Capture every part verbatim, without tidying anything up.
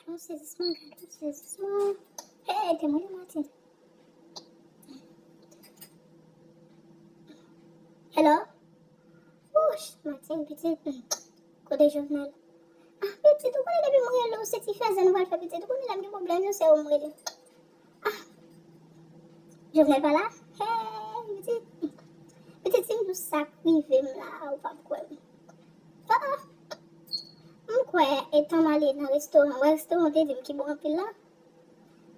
Yon sezisman, gade yon sezisman. Hey, te mwen Martin. Hello? Wouch, Martin, pitit. Hmm. Kote Jovenel? Ah, pitit, ou konnen depi m rele w, se ti fè zen ou pral fè, pitit. Ou konnen lè m gen pwoblèm, yo se ou m rele. Ah. Jovenel pa la? Hey, pitit. Pitit, si m di w sa k rive m la, ou p ap kwè m. Ah. M kwè, etan m ale nan restoran, w wè restoran w te di m ki bon anpil la?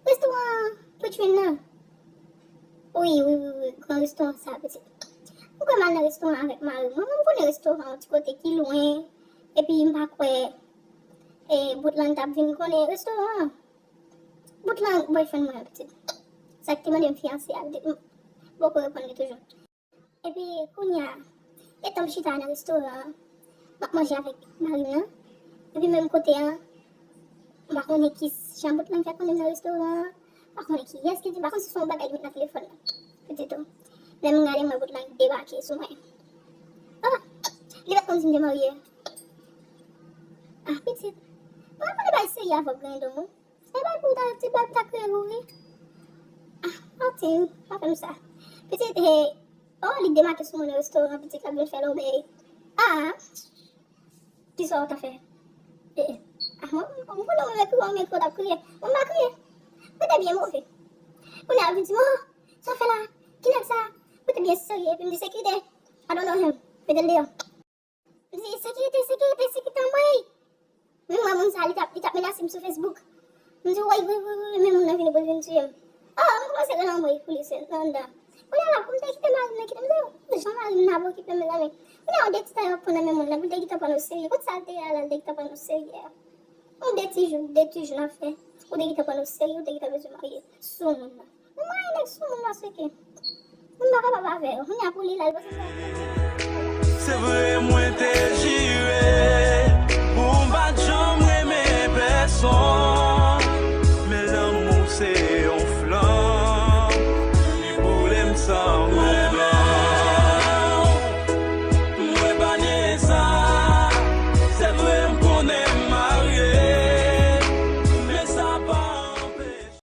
Restoran Pritchwin nan. Wi, wi, wi, wi, gran restoran sa, pitit. M kwè m al nan restoran avèk mari m. Mwen, mwen konnen restoran an, yon ti kote ki lwen. Epi m pa kwè, e, bout lang t ap vin konnen restoran an. Bout lang boyfriend mwen an, pitit. Sa k te mande m fiyanse a, pitit. M poko reponn li toujou. Epi, kounye a, etan m chita nan restoran an, m ap manje avèk mari m nan. Epi, menm kote a, m pa konnen ki jan bout lang fè konnen m nan restoran an. M pa konnen kiyès ki di m, m pa konn si se yon bagay li met nan telefòn nan. Pitit o. Lè m gade, m wè bout lang debake sou mwen. Oh! Li pa t konn si m te marye. Ah, pitit. Mwen pa konnen bay seri avè w, grandon. Se pa pou ta, se pa pou ta kriye pou ri. Ah, Martin, pa fè m sa. Pitit, he, oh, li debake sou mwen nan restoran, pitit la vin fè lòbèy. Ah, kisa w ta fè? Eh, eh. Ah, mwen, mwen, mwen konnen mwen kriye, mwen kriye, t ap kriye. Mwen pa kriye. Mwen te byen move. Kounye a, l vin di m, oh, sa w fè la? Ki nèg sa? Mwen te byen serye, epi m di, sekirite. I don't know him. Mete l deyò. M di, sekirite, sekirite, sekirite, anmwey! Men m wè moun sa, li t ap, li t ap menase m sou Facebook. M di, woy, woy, woy, woy, men moun nan vini pou l vin tiye m. Oh, m kòmanse rele anmwey pou li, se nan anndan. Kounye a la, pou m te kite mari m nan kite m, m di, jan mari m nan ap okipe m, mezanmi. Kounye a, yon de ti tan y ap pran nan men moun nan, pou l te gentan pran n oserye. Kot sa l te ye a la, l te gentan pran n oserye a? Yon de ti jou, de ti jou n ap fè. Ou te gentan pran n oserye, ou te gentan bezwen marye sou moun nan. Mwen, nèg sou moun nan seke. Mwen pa kapab avè yo. Kounye a pou li la, li panse se... Se vre, mwen te jire.